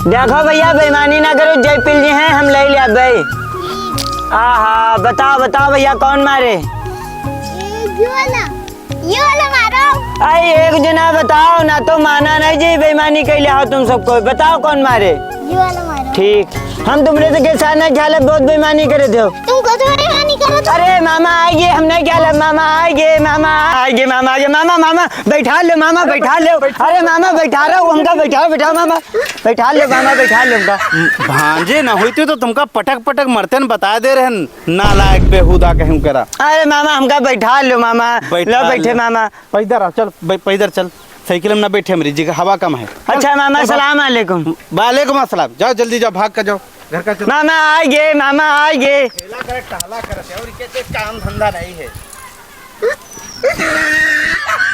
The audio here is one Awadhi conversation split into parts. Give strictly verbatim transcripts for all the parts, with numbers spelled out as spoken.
देखो भइया, बेईमानी ना करो, जय पिल जी हैं, हम ले ले भाई। आहा, बताओ, बताओ भइया, कौन मारे? ये, ये वाला, ये वाला मारो। अरे, एक जना बताओ ना, तो माना नहीं जी, बेईमानी कैले हो तुम सबको। बताओ, कौन मारे? ये वाला मारो। ठीक, हम तुमरे से के साथ नहीं खेले, बहुत बेईमानी करे थे। तुमको तो बेईमानी करो तो। अरे मामा आइगे, हम नहीं खेले, मामा आइगे, मामा आइगे, मामा आइगे, मामा, मामा, बैठा ले, मामा, बैठा ले। अरे मामा, बैठा रहा हूँ, हमका बैठाओ, बैठाओ मामा, बैठा ले मामा, बैठा ले हमका। भांजे ना होती तो तुमका पटक पटक मरते न बता दे रहे न, नालायक बेहुदा कहीं करा। अरे मामा, हमका बैठा लो मामा, बैठा लो, बैठे ले। मामा। पैदर आ, चल, बै-, पैदर चल, साइकिल में ना बैठे, हमरी जी का हवा कम है। चल, अच्छा मामा, चल, सलाम अलैकुम। वालेकुम अस्सलाम। जाओ, जल्दी जाओ, भाग कर जाओ, घर का चलो। मामा आइगे, मामा आइगे। खेला करे, टहला करे, और के, के काम धंधा नहीं है।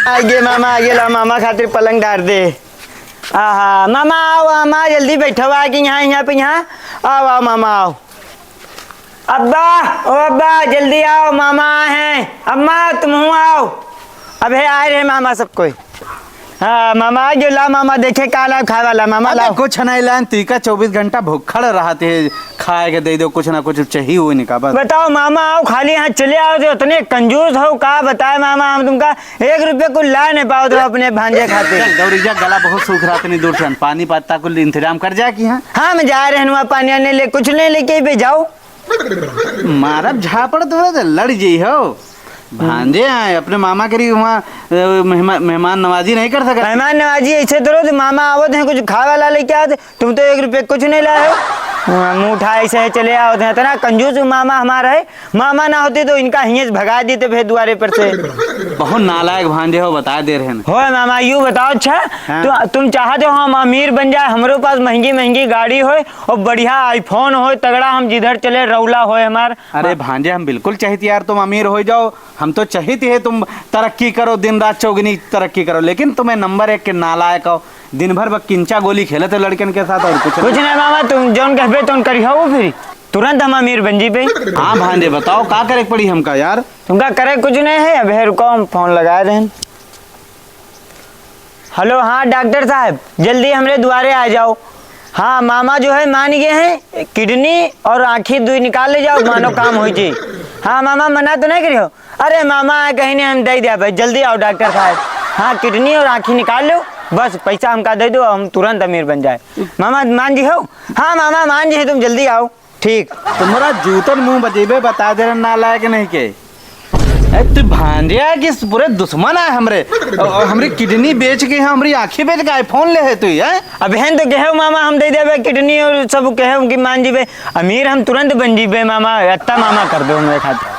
आइगे मामा, आइगे, ला मामा खातिर पलंग डार दे। आहा, मामा आओ, मामा जल्दी बैठो आके यहाँ, यहाँ पे यहाँ। आओ, आओ मामा आओ। अब्बा, ओ अब्बा, जल्दी आओ, मामा आए हैं। अम्मा, तुम हूँ आओ। अबे आए रहे मामा सब कोई। हाँ, मामा आ गयो, ला मामा देखे का लाओ खाए वाला, मामा अबे लाओ। कुछ नहीं लान, तीका चउबीस घंटा भूखड़ रहत है, खाए के दे दो, कुछ ना कुछ चाहिए हुए निका बस। बताओ मामा, आओ खाली हाथ चले आओ, तो इतने कंजूस हो, का बताए मामा, हम तुमका एक रुपये कुल ला नहीं पाओ तो अपने भांजे खातिर। चल, दौड़ी जा, गला बहुत सूख रहा, इतनी दूर से पानी पत्ता कुल इंतजाम कर जा की, हाँ। हाँ, हम जा रहे हैं, वहाँ पानी आने ले, कुछ नहीं लेके भी जाओ। मारब झापड़ तो है, लड़ जी हो। भांजे आए, अपने मामा करी वहाँ, अ, मेहमा-, मेहमान नवाजी नहीं कर सकत। मेहमान नवाजी ऐसे तो रोज मामा आवत हैं, कुछ खावे वाला लेके आते, तुम तो एक रुपये कुछ नहीं लाए हो। हाँ, मुंह उठाए ऐसे ही चले आवत हैं, इतना कंजूस मामा हमारा है। मामा ना होते तो इनका हियें से भगा देते फिर द्वारे पर से। बहुत नालायक भांजे हो, बता दे रहे हैं। हो मामा, यूँ बताओ, अच्छा, हाँ। तो तुम चाहते हो हम अमीर बन जाए, हमारे पास महंगी महंगी गाड़ी होए और बढ़िया iPhone होए, तगड़ा हम जिधर चले रौला होए हमार। अरे भांजे, हम बिल्कुल चाहित यार तुम अमीर हो जाओ, हम तो चाहित है तुम तरक्की करो, दिन रात चौगुनी तरक्की करो, लेकिन तुम्हें नंबर एक के नालायक हो, दिन भर बस किंचा गोली खेलत हो लड़कन के साथ और कुछ कुछ नहीं। नहीं मामा, तुम जौन कहबे तौन करिहो फिर, तुरंत हम अमीर बन जीबे। हाँ भांजे, बताओ का करे के पड़ी हमका यार? तुमका करे कुछ नहीं है, अबे रुको हम फोन लगा दें। हेलो, हाँ डॉक्टर साहब, जल्दी हमरे दुआरे आ जाओ। हाँ, मामा जो है मान गए हैं, किडनी और आँखी दुई निकाल ले जाओ, मानो काम हो जी। हाँ मामा, मना तो नहीं करियो। अरे मामा, कहीं नहीं, हम दे दिया भाई, जल्दी आओ डॉक्टर साहब। हाँ, किडनी और आँखी निकाल लो, बस पैसा हमका दे दो, हम तुरंत अमीर बन जाए। मामा मान जी हो? हाँ मामा मान जी है, तुम जल्दी आओ। ठीक। तुम्हरा जूतन मुँह बजेबे, बता दे रहे नालायक नहीं के। ए, तू भांजिया कि पूरे दुश्मन है हमरे। और, और हमरी किडनी बेच के, हमरी आँखी बेच के iPhone ले है तू, हैं? अबहिन तो कहे हो मामा हम दे देबे किडनी और सब कहे हो कि मान जीबे, अमीर हम तुरंत बन जीबे मामा, अत्ता मामा कर दो हमरे खातिर।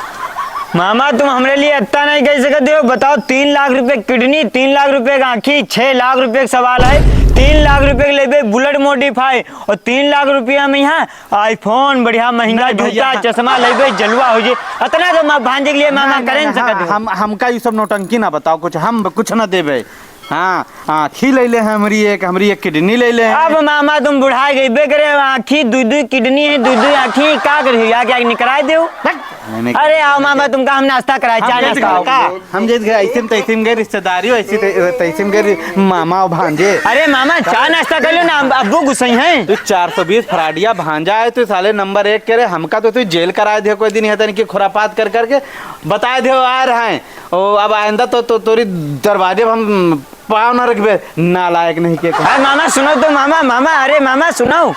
मामा तुम हमरे लिए अत्ता नहीं कह सकते हो, बताओ तीन लाख रुपए किडनी, तीन लाख रुपए का आँखी, छह लाख रुपए का सवाल है, तीन लाख रुपए के लेबे Bullet modify और तीन लाख रुपया में यहाँ iPhone, बढ़िया महंगा नहीं भैया। जूता, चश्मा लेबे, जलवा हो जे। अतना तो माँ भांजे के लिए मामा नहीं, करे नहीं, न सकत हाँ, हो। हम, हमका ये सब नौटंकी ना बताओ, कुछ हम कुछ ना देबे। हाँ, आँखी ले ले हैं हमरी एक, हमरी एक किडनी ले ले हैं। अब मामा तुम बुढ़ा गईबे करे, आँखी दुई दुई किडनी है, दुई दुई आँखी, का करी? आके आके निकराए देउ। नहीं, नहीं। अरे आओ मामा, तुमका हम नाश्ता कराए, हम चाय जैसे नाश्ता। घर का, हम जैसे घर ऐसे में तैसे में गए रिश्तेदारी हो, ऐसे तै-, तैसे में गए रि-, मामा और भांजे। अरे मामा, चाय नाश्ता कर लो ना, अब अब्बू गुस्सई हैं। तू चार सौ बीस फ्राडिया भांजा है, तू साले नंबर एक के रे, हमका तो तू जेल कराए दे कोई दिन, यहाँ तन की खुरापात कर करके बताए दे आ रहे हैं। ओ, अब आइंदा तो, तो तोरी दरवाजे पे हम पाँव ना रखबे, नालायक नहीं के। अरे मामा सुनो तो मामा, मामा, अरे मामा सुनो।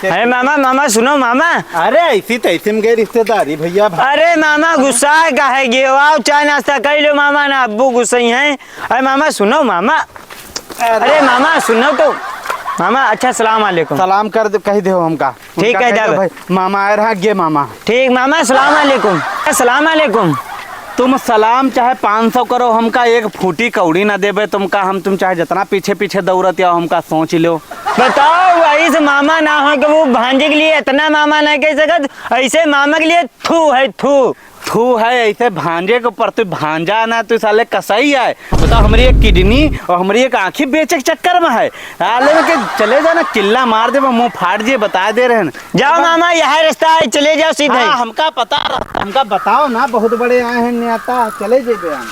अरे मामा, मामा सुनो मामा। अरे ऐसी तैसी में गए रिश्तेदारी भैया भाई। अरे मामा गुस्सा काहे गए हो? आओ चाय नाश्ता कर लो मामा, ना अब्बू गुस्सई हैं। अरे मामा सुनो मामा। अरे अरे मामा सुनो तो। मामा अच्छा सलाम अलैकुम। सलाम कर दे, कह दे हो हमका। ठीक उनका है, कह दे जाओ। भाई, मामा आए रहा, गे मामा। ठीक, मामा, सलाम अलैकुम। सलाम अलैकुम। तुम सलाम चाहे पाँच सौ करो, हमका एक फूटी कौड़ी ना देबे तुमका। हम तुम चाहे जितना पीछे पीछे दौड़त आओ, हमका सोच लो। बताओ, वही से मामा ना हो कि वो भांजे के लिए इतना मामा ना कह सकत, ऐसे मामा के लिए थू है, थू। थू है ऐसे भांजे के ऊपर, तू भांजा ना, तू साले कसई है। बताओ, हमरी एक किडनी और हमरी एक आँखी बेचे के चक्कर में है। साले में के चले जाना, किल्ला मार दे, मुँह फाट जे, बता दे रहे हैं। जाओ मामा, यह रास्ता है, चले जाओ सीधे। हाँ, हमका पता रहता, हमका बताओ ना, बहुत बड़े आए हैं नेता, चले जेबे हम।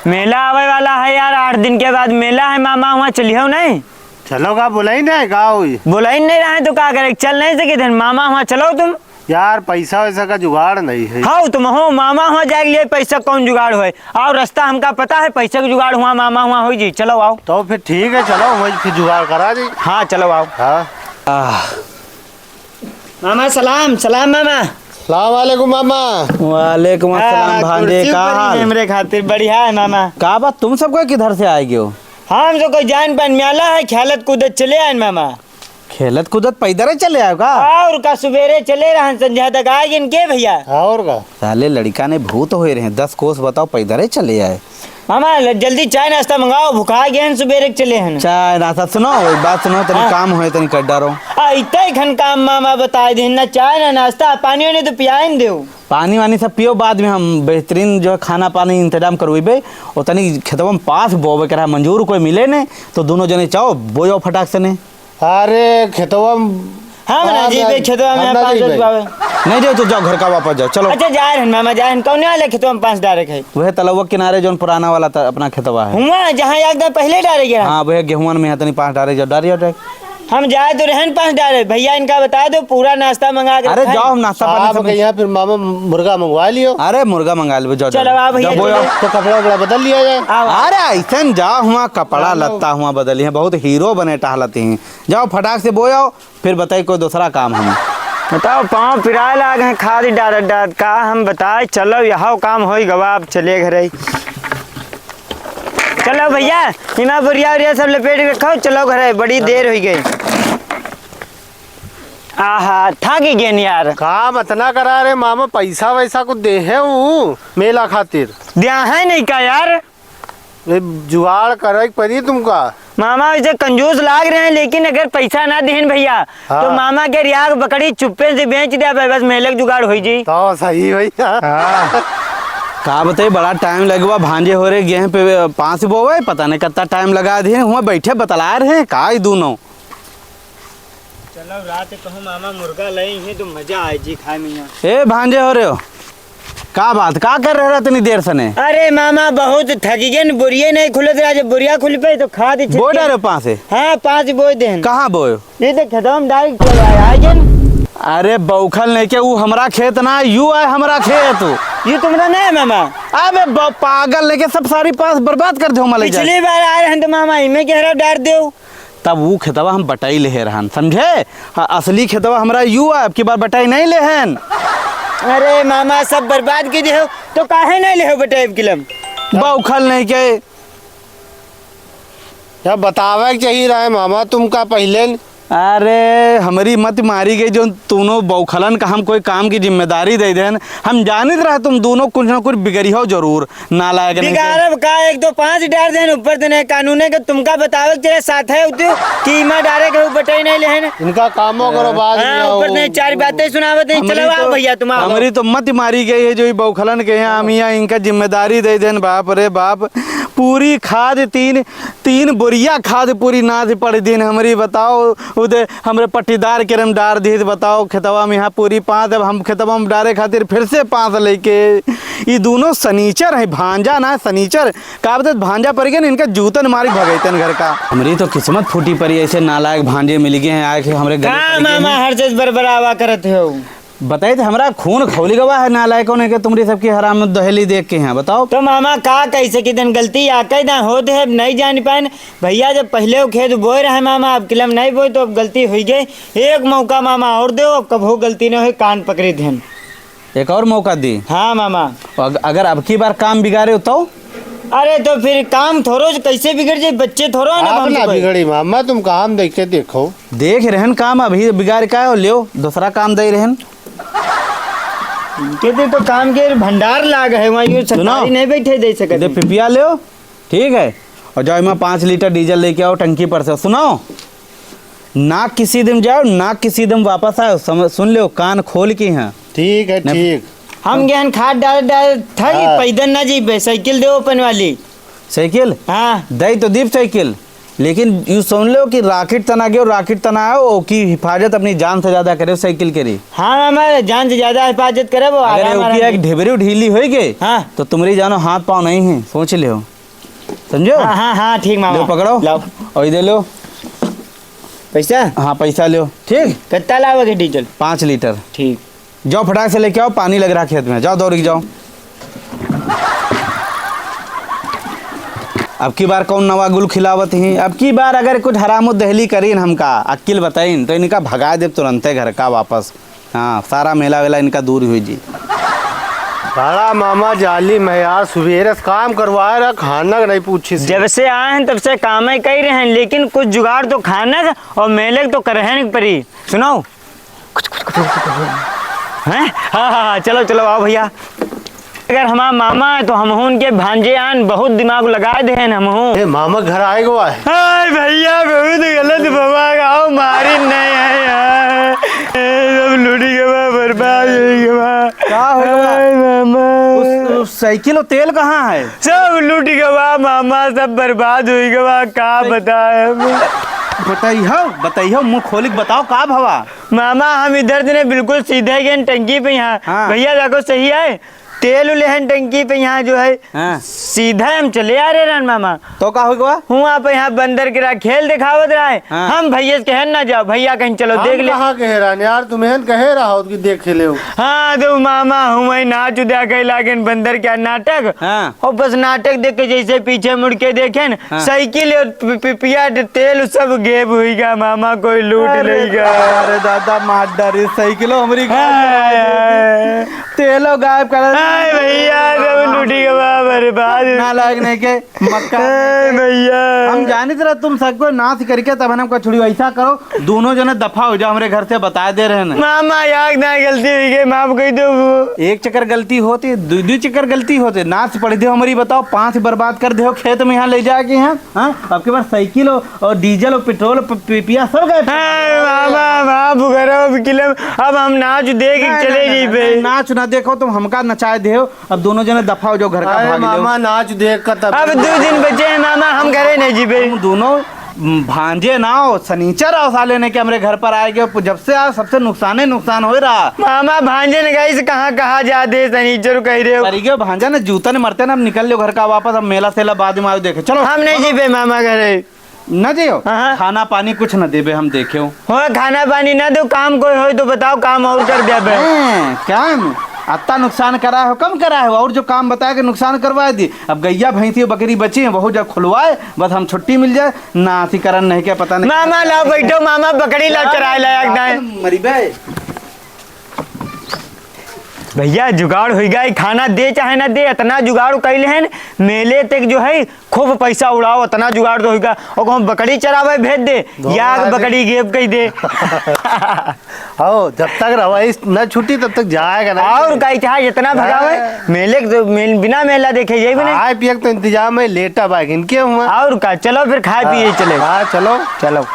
मेला आवे वाला है यार, आठ दिन के बाद मेला है मामा, हुआँ चलिहो नहीं? चलो का, बोला ही नहीं का हुई? बोला ही नहीं रहे तो का करे, चल नहीं सके थे मामा, हुआँ चलो तुम। यार, पैसा वैसा का जुगाड़ नहीं है। हाँ, तुम हो मामा, हुआँ जाए के लिए पैसा कौन जुगाड़ होए? और रास्ता हमका पता है, पैसा का जुगाड़ हुआँ मामा, हुआँ होई जी, चलो आओ। तो फिर ठीक है, चलो, वही फिर जुगाड़ करा दी। हाँ, चलो आओ। हाँ। आह। मामा सलाम, सलाम मामा। सलाम वालेकुम मामा। वालेकुम अस्सलाम हाँ, भांजे, कुर्सी का ऊपर ही हाल? हमरे खातिर बढ़िया है मामा। का बात, तुम सब कोई किधर से आए गयो? हम तो कोई जान पान म्याला है, खेलत कूदत चले आए मामा। खेलत कूदत पैदल ही चले आए का? और का, सुबेरे चले रहन, संझा तक आ गए के भैया। और का? साले लड़का ने भूत होए रहे, दस कोस बताओ, पैदल ही चले आए। मामा, ल-, जल्दी चाय नाश्ता मंगाओ, भुखा गए हैं, सुबेरे के चले हैं। चाय नाश्ता, सुनो, एक बात सुनो, तनी हाँ। काम होए, तनी कर डारो। आ, इतना ही खन काम मामा बताए दे, ना चाय, ना नाश्ता, पानी वानी तो पियाए न देउ। पानी वानी सब पियो, बाद में हम बेहतरीन जो है खाना पानी इंतजाम करवाइबे। ओ तनी खेतवा में पास बोवे करा, मंजूर कोई मिले ने, तो दोनों जने चाहो, बो जाओ फटाक से ने। अरे, खेतवा में हम ना हाँ, जीबे, खेतवा में हम ना पाँच जीबे। बजे आवे। नहीं जाओ तो जाओ, घर का वापस जाओ, चलो। अच्छा, जा रहन मामा, जा रहन। कौने वाले खेतवा में पाँच डारे के है? वह तलवा किनारे जौन पुराना वाला त-, अपना खेतवा है। हुआँ, जहाँ एक दिन पहले डारे गया। हाँ, वह गेहुआन में है, तनी पाँच डारे जाओ, डारे जाओ, डारे। हम जाए तो रहन पाँच डारे, भैया इनका बता दो, पूरा नाश्ता मंगा के अरे रखा है। जाओ, हम नाश्ता पानी साहब सब के यहाँ फिर मामा मुर्गा मंगवा लियो। अरे मुर्गा मंगा लियो, जाओ, चलो, जाओ। आप भैया जाओ, बोलो। चलो। तो कपड़ा वपड़ा बदल लिया जाए। आओ। अरे ऐसन जाओ, हुआँ कपड़ा चलो। लत्ता हुआँ बदली है, बहुत हीरो बने टहलती हैं। जाओ फटाक से बोयाओ, फिर बताई कोई दूसरा काम हमें। बताओ, पाँव पिराए लाग हैं खाद डारत डारत, का हम बताए। चलो, यह काम होई गवा, अब चले घरे। चलो भैया, इमा बोरिया उरिया सब लपेट के रखो, चलो घरे, बड़ी देर होई गई। आहा, थाकी गेन यार। काम अतना करा रे मामा, पैसा वैसा कुछ देहे उ मेला खातिर? द्या है नहीं का यार? ये जुगाड़ करे के पड़ी तुमका। मामा वैसे कंजूस लाग रहे हैं, लेकिन अगर पैसा ना देहन भैया, हाँ। तो मामा के रियाग बकरी चुप्पे से बेच द्या, बस मेलक जुगाड़ होई जी। तो सही भैया। हाँ। का बताई, बड़ा टाइम लगवा, भांजे हो रहे गेहूं पे पास बोवे, पता नहीं कितना टाइम लगा दिए, हुआ बैठे बतला रहे हैं का ई दोनों। चलो, रात कहूँ मामा मुर्गा लई ही तो मजा आए जी खाए में यहाँ। ए, भांजे हो रहे हो? का बात, का कर रहे हो इतनी देर से ने? अरे मामा, बहुत थकी गए न, बोरिये नहीं खुलत रहा, जब बोरिया खुल पे तो खाद ही बोए छिड़के। डारे पाँच से? हाँ, पाँच बोए देहन। कहाँ बोए? ये देख, खेतवा में डाल के आए, आए गए न। अरे बौखल नहीं के, ऊ हमरा खेत ना, यू है हमरा खेत। ये तुम्हारा नहीं है मामा। अबे ब-, पागल नहीं के, सब सारी पाँच बर्बाद कर दे, हम ले जाए। पिछली बार आए रहन तो मामा, इमे के हरा डार देउ। तब ऊ खेतवा हम बटाई लेहे रहन, समझे? हाँ, असली खेतवा हमरा यू आ, अब की बार बटाई नहीं लेहन। अरे मामा, सब बर्बाद की देहो, तो काहे नहीं लेहो बटाई अब किलम? बौखल नहीं के। या बतावे के चाहिए रहे मामा, तुमका पहिले न। अरे, हमरी मत मारी गई, जो तूनो बौखलन का हम कोई काम की जिम्मेदारी दे देन। हम जानित रहे तुम दोनों कुछ ना कुछ बिगड़ी हो जरूर। नालायक नहीं के। बिगाड़ब का, एक तो पाँच डार देन, ऊपर देने कानूने के तुमका बतावे के तेरे साथ है उतु कि इमा डारे के ऊपर टई नहीं लेहन। इनका कामो करो, बाद में हाँ, आओ। ऊपर देने चार बातें सुनावत हैं। हमरी चलो आओ तो, भैया, तुम आओ। हमरी तो मत मारी गई है जो ये बौखलन के हैं, हम यहाँ इनका जिम्मेदारी दे देन। बाप रे बाप, पूरी खाद तीन, तीन बोरिया खाद पूरी नाश पड़ दिन हमरी। बताओ, उदे हमरे पट्टीदार के रम डार दिहित, बताओ, खेतवा में यहाँ पूरी पाँच, अब हम खेतवा में डारे खातिर फिर से पाँच लेके, ई दोनों सनीचर है, भांजा ना सनीचर, का बता भांजा पड़ गए ना, इनका जूतन मारी भगैतन घर का। हमरी तो किस्मत फूटी पड़ी, ऐसे नालायक भांजे मिल गए हैं, आए के हमरे गले का पड़ गए मामा हैं। हर चीज बरबरावा करत हो? बताई तो हमरा खून खौली गवा है, नालायकों ने के तुमरी सबकी हराम दहेली देख के हैं, बताओ। तो मामा का कैसे कि दिन गलती आ कई ना होत है, अब नहीं जान पाए न। भैया जब पहले वो खेत बोए रहे मामा, अब किलम नहीं बोए तो अब गलती हुई गई। एक मौका मामा और दो, अब कबहू गलती नहीं हुई, कान पकड़ी ध्यान। एक और मौका दी। हाँ मामा। अग-, अगर अब की बार काम बिगाड़े हो तो? अरे तो फिर काम थोड़ो से कैसे बिगड़ जाए, बच्चे थोड़ो ना आप हम ना तो कोई। बिगड़ी मामा, तुम काम देख के देखो। देख रहन काम अभी बिगाड़ का हो, लियो दूसरा काम दे रहन। इनके दे तो काम के भंडार लाग है, वहाँ यूँ सुनो। सरकारी नहीं बैठे दे सकते। दे पिपिया लियो, ठीक है, और जाओ इमा पाँच लीटर डीजल लेके आओ टंकी पर से। सुनो, ना किसी दिन जाओ, ना किसी दिन वापस आओ, समझ, सुन लियो, कान खोल के हैं। ठीक है, नहीं, ठीक। हम ज्ञान खाद डाल, डाल था कि हाँ। पैदल ना जीबे, साइकिल दे अपन वाली। साइकिल? हाँ। दई तो दीप साइकिल, लेकिन यू सुन लो कि राकेट तना गयो, राकेट तना आओ, ओकी हिफाजत अपनी जान से ज्यादा करे, साइकिल के रही। हाँ, हमारे जान से ज्यादा हिफाजत करे वो, अगर आराम, ओकी आराम एक से। ढिबरी ढीली होई गई, हाँ। तो तुम्हारी जानो हाथ पाँव नहीं है, सोच लियो। समझो? हाँ, हाँ, हाँ, ठीक मामा। लो, पकड़ो। लाओ। और ये दे लो। पैसा? हाँ, पैसा लो। ठीक? कितना लावे के डीजल? पाँच लीटर। ठीक। जाओ, फटाक से लेके आओ, पानी लग रहा खेत में। जाओ, दौड़ के जाओ। अब की बार कौन नवा गुल खिलावत ही? अब की बार अगर कुछ हरामो दहली करीन हमका, अक्किल बताइन, तो इनका भगा देब तुरंते घर का वापस। हाँ, सारा मेला वेला इनका दूर हुई जी। बड़ा मामा जालिम है यार, सुबेरे से काम करवाए रहा, खाना का नहीं पूछी से। जब से आए हैं तब से काम ही कही रहे हैं, लेकिन कुछ जुगाड़ तो खाना का और मेले का तो करहे नहीं पड़ी। सुनाओ। हैं? हाँ, हाँ, हाँ, चलो, चलो, आओ भैया। अगर हमार मामा है तो हमहू उनके भांजे आन बहुत दिमाग लगा दे हैं हमहू। ए, मामा घर आए गो आए। हाय भैया, बहुत गलत भवा गाओ, मारी नहीं है यार। ए, सब लूटी गवा, बर्बाद हो गवा। का हो गवा? हाय मामा। उस, उस साइकिल और तेल कहाँ है? सब लूटी गवा मामा, सब बर्बाद हो गवा, का बताए हम? बताइहो, बताइहो, मुँह खोलिक बताओ, का भवा? मामा, हम इधर से ने बिल्कुल सीधे गए टंकी पे यहाँ। हाँ। भैया, देखो, सही है, तेल उले हैं टंकी पे यहाँ जो है, हाँ। सीधा हम चले आ रहे रहन मामा। तो का हो गवा? हुआ पे यहाँ बंदर के रहा, खेल दिखावत रहा है। हाँ। हम भैया से कहन ना जाओ, भैया कहीं चलो हम देख ले। कहाँ कहे रहन यार, तुम्हें कहे रहा हो कि देख ले हो। हाँ, तो मामा, हुआ ही नाच उद्या कहे लागेन बंदर क्या नाटक। हाँ। और बस नाटक देख के जैसे पीछे मुड़ के देखेन, हाँ। साइकिल और पि-, पि-, पिया ड-, तेल सब गेब हुई गा मामा, कोई लूट अरे लेगा। अरे दादा, मार डारी साइकिलो हमरी गाड़ी हाँ। तेलो गायब कर। हाय भैया, सब लूटी गवा, बर्बाद। नालायक नहीं के मक्का। हाय भैया। हम जानित रहा तुम सबको नाश करके तब हमको छुड़ी। ऐसा करो, दोनों जने दफा हो जाओ हमरे घर से, बता दे रहे हैं। मामा, यार ना गलती हुई गई, माफ कर दो। एक चक्कर गलती होती, दो, दो चक्कर गलती होते, नाश पड़ दे हमारी, बताओ, पाँच बर्बाद कर दे हो खेत में यहाँ ले जाके यहाँ। हाँ, अब के बाद साइकिल और, और डीजल और पेट्रोल और प-, पि-, पिया सब गायब कर दिया। हाँ, मामा, माफ करो, अब किले-, अब हम नाच देख के नहीं, चले नहीं, नहीं, जाइबे। नहीं, नाच ना देखो, तुम हमका नचाए दे हो। अब दोनों जने दफा हो जाओ, घर का अरे भाग जाओ। मामा, नाच देख कर तब अब दो दिन बचे हैं मामा, हम घरे नहीं जीबे। तुम दोनों, म, भांजे ना हो, सनीचर आओ साले ने के हमरे घर पर आए गए, जब से आओ सबसे नुकसाने नुकसान हो रहा। मामा, भांजे ने कहा, इसे कहाँ कहा जाते, सनीचर कह रहे हो। अरे भांजा ने जूता ने मरते ना, अब निकल लो घर का वापस, अब मेला सेला बाद में आओ देखे। चलो। हम नहीं जीबे मामा घरे। न दियो? हाँ, हाँ। खाना पानी कुछ न देबे हम देखेउ। हो, खाना पानी न दो, काम कोई होई तो बताओ, काम और कर देबे। हैं, काम? अत्ता नुकसान करा हो, कम करा हो, और जो काम बताए के नुकसान करवा दी। अब गैया, भैंसी, बकरी बची हैं, वहू जब खुलवाए, बस हम छुट्टी मिल जाए, नासी करन नहीं के पता नहीं। मामा लाओ बैठो, मामा बकरी लाओ चराए लायक दाएं। मरी बे। भैया, जुगाड़ होई गया, खाना दे चाहे ना दे, इतना जुगाड़ कइले हैं, मेले तक जो है खूब पैसा उड़ाओ, इतना जुगाड़ तो होई गया। और कहूँ बकरी चरावे भेज दे, या बकरी गेब कई दे। हो, जब तक रवाई न छूटी, तब तक जाएगा ना। और का, चाहे जितना भगावे, हाँ। मेले के तो मेल-, बिना मेला देखे यही भी नहीं। खाए पिए के तो इंतजाम है, लेटा बाइक इनके हुआ। और का, चलो फिर खाए पिए हाँ, चले। हाँ, चलो। चलो।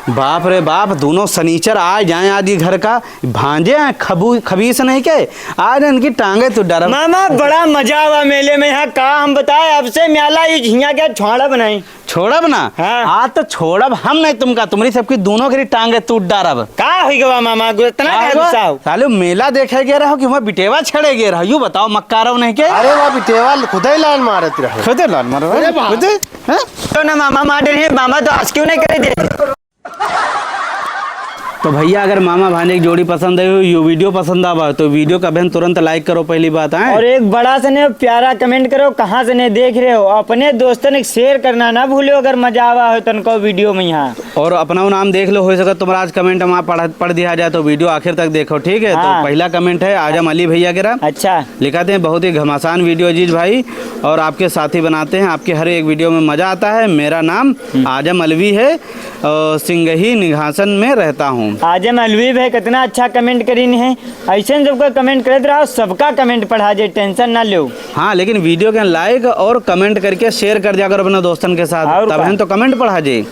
बाप रे बाप, दोनों सनीचर आ जाएं आज ये घर का, भांजे हैं, खबू-, खबीस नहीं के, आज इनकी टांगे तो डरम। मामा, बड़ा मजा आवा मेले में, यहाँ का हम बताए, अब से म्याला ये झिंगा क्या छोड़ा बनाई। छोड़ब ना? हाँ। आज तो छोड़ब हम नहीं तुमका, तुम्हरी सबकी दोनों की टांगे तूट डारब। का होई गवा मामा, गु-, इतना का गुस्सा हो? साले मेला देखे गए रहो कि वहाँ बिटेवा छेड़े गए रहो, यू बताओ मक्कारव नहीं के? अरे वहाँ बिटेवा खुदे लान मारत रहे। खुदे लान मारत रहे? अरे वाह। खुदे? हैं? तो ना मामा मार रहे हैं, मामा तो आज क्यों नहीं करे दे? तो भैया, अगर मामा भांजे की जोड़ी पसंद आई हो, यो video पसंद आवा हो, तो video का बहन तुरंत like करो, पहली बात, आए। और एक बड़ा से ने प्यारा comment करो, कहाँ से ने देख रहे हो, अपने दोस्तन के share करना ना भूलो, अगर मजा आवा हो तनको video में यहाँ। और अपना नाम देख लो, हो सके तुम्हारा आज comment हम पढ़, पढ़ दिया जाए, तो video आखिर तक देखो, ठीक है? हाँ। तो पहला comment है आजम अली भैया के रहा। अच्छा। लिखाते हैं, बहुत ही घमासान video अजीज भाई, और आपके साथी बनाते हैं, आपके हर एक video में मजा आता है। मेरा नाम हम्म। आजम अलवी है। अ, सिंगही निघासन में रहता हूँ। आजम अलवी भाई कितना अच्छा comment करीन है, ऐसे सबका comment करत रहो, सबका comment पढ़ा जे, tension ना लो। हाँ, लेकिन video के like और comment करके share कर दिया करो अपने दोस्तन के साथ, और तब का? हम तो comment पढ़ा जे।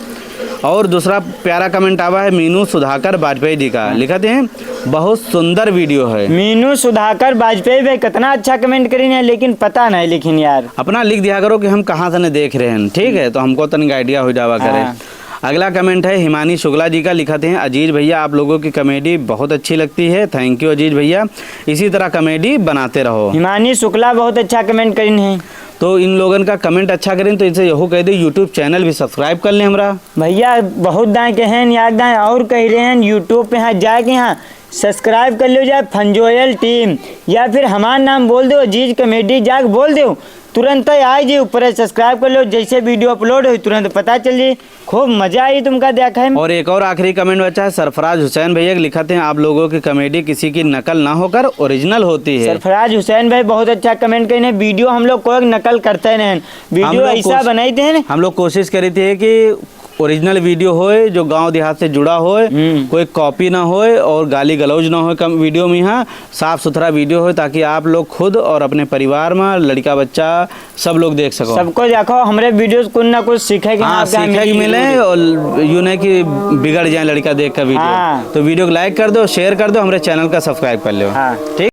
और दूसरा प्यारा comment आवा है मीनू सुधाकर वाजपेयी जी का, हाँ। लिखते हैं, बहुत सुंदर video है। मीनू सुधाकर वाजपेयी भाई कितना अच्छा comment करीन है, लेकिन पता नहीं, लेकिन यार। अपना लिख दिया करो कि हम कहाँ से ने देख रहे हैं, ठीक है, तो हमको तनिक idea हो जावा करे। हाँ। अगला comment है हिमानी शुक्ला जी का, लिखत हैं, "अजीज भैया, आप लोगों की comedy बहुत अच्छी लगती है।" Thank you अजीज भैया, इसी तरह comedy बनाते रहो। हिमानी शुक्ला बहुत अच्छा comment करीन है। तो इन लोगन का comment अच्छा करें, तो इनसे यहू कह दे, YouTube channel भी subscribe कर लें हमरा। भैया, बहुत दाएं कहें, याद दाएं और कह रहे हैं, YouTube पे यहाँ जाके यहाँ subscribe कर लो जाए फंजोयल team, या फिर हमार नाम बोल दो, अजीज comedy जाके बोल दो, तुरंत ही आ जाए ऊपर, subscribe कर लो, जैसे video upload हो तुरंत पता चल जाए। खूब मजा आई तुमका देखे में। और एक और आखिरी comment बचा है, सरफराज हुसैन भैया के लिखत हैं, "आप लोगों की comedy किसी की नकल ना होकर original होती है।" सरफराज हुसैन भाई बहुत अच्छा comment करें, video हम लोग कोई नकल करते नहीं, हम video लोग ऐसा कोश-, बनाई थे ना। हम लोग कोशिश करी थी कि original video होए, जो गांव देहात से जुड़ा होए, हम्म। कोई copy ना होए और गाली गलौज ना होए कम video में, यहाँ साफ सुथरा video होए, ताकि आप लोग खुद और अपने परिवार में लड़का बच्चा सब लोग देख सको। सबको देखो, हमरे video से कुछ ना कुछ सीखे के हाँ, आपके सीखे के मिले। और यू नहीं कि बिगड़ जाए लड़का देख कर video। हाँ। तो video को like कर दो, share कर दो, हमरे channel का subscribe कर लो। हाँ। ठीक।